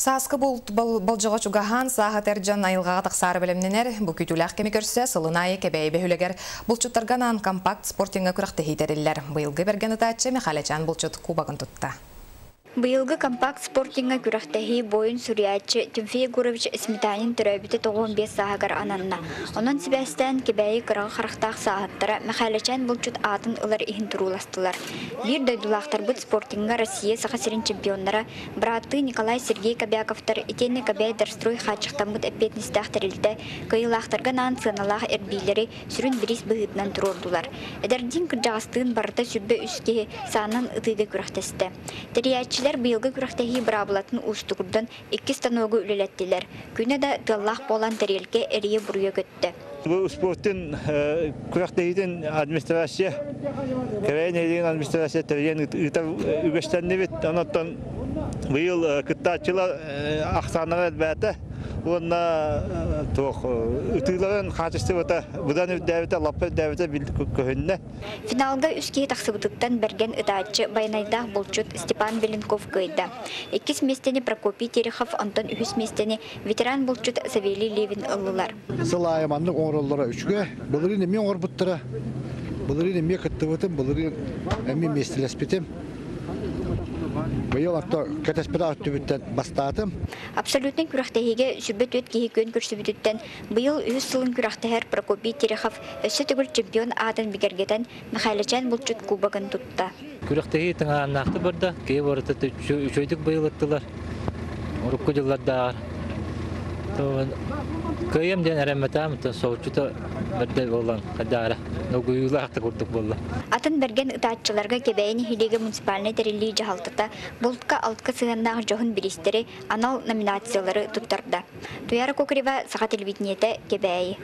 Сааскы булт болдьоҕо чугаһаан, сааһыт эр дьон айылҕаҕа тахсаары бэлэмнэнэр. Бу күүтүүлээх кэми көрсө сылын аайы Кэбээйи бөһүөлэгэр булчуттарга анаан компакт спортиҥҥа күрэхтэһии тэриллэр. Быйылгы бэргэн ытааччы Михалячан булчут кубогын тутта. Быйылгы компакт спортиҥҥа күрэхтэһии буойун суруйааччы Тимофей Егорович Сметанин төрөөбүтэ 95 сааһыгар ананна. Онон сибээстээн Кэбээйи кыраҕы харахтаах сааһыттара Мэхээлэчээн булчут аатын ылар иһин турууластылар. Биир дойдулаахтарбыт спортиҥҥа Россия Саха сирин чемпионнара Бырааттыы Николай Сергей Кобяковтар итиэннэ Кобяй Дарстрой хааччахтаммыт эппиэтинэстээх тэрилтэ кыайыылаахтарга анаан сыаналаах эрбиилэри сүрүн бириис быһыытынан туруордулар. Эдэрдиин кырдьаҕастыын барыта 23 киһи саанан ытыыга күрэхтэстэ. Тэрийээччилэр быйылгы күрэхтэһии быраабылатын уустугурдан иккис станогу үлэлэттилэр. Күнэ да тыаллаах буолан тэриэлкэ эрийэ-буруйа көттө. Бу спортын күрэхтэһиитин администрация, Кэбээйи нэһилиэгин администрация тэрийэн ыытар үгэстэннибит. Онон быйыл кыттааччылар ахсааннара элбээтэ уонна туох ытыыларын хаачыстыбата быдан үрдээбитэ, лаппа үрдээбитэ көһүннэ. Финалга үс киһи тахсыбытыттан бэргэн ытааччы байанайдаах булчут Степан Беленков кыайда. Иккис миэстэни Прокопий Терехов, онтон үһүс миэстэни ветеран булчут Савелий Левин ыллылар. Сыл аайы маннык оҥороллоро үчүгэй. Былырыын эмиэ оҥорбуттара. Былырыын эмиэ кыттыбытым, былырыын эмиэ миэстэлэспитим. Быйыл ото кэтэспэтэх өттүбүттэн бастаатым. Абсолютнай күрэхтэһиигэ 24 киһи күөн көрсүбүтүттэн быйыл үһүс сылын күрэхтэһэр Прокопий Терехов өссө төгүл чемпион аатын бигэргэтэн Михайличан булчут кубогын тутта. Күрэхтэһии тыҥааһыннаахтык барда. Киһи барыта үчүгэйдик быйылыттылар. Урукку дьыллардааҕар. Кыайыам диэн эрэммэтээм, соһуччута бэрдэ буолан хайдаара долгуйуулаах да курдук буолла. Атын бэргэн ытааччыларга Кэбээйи нэһилиэгэ муниципальнай тэриллии дьаһалтата бултка-алтка сыһыаннаах дьоһун бириистэри, анал номинациялары туттарда. Туяра Кокарева, Саха телевидениетэ, Кэбээйи.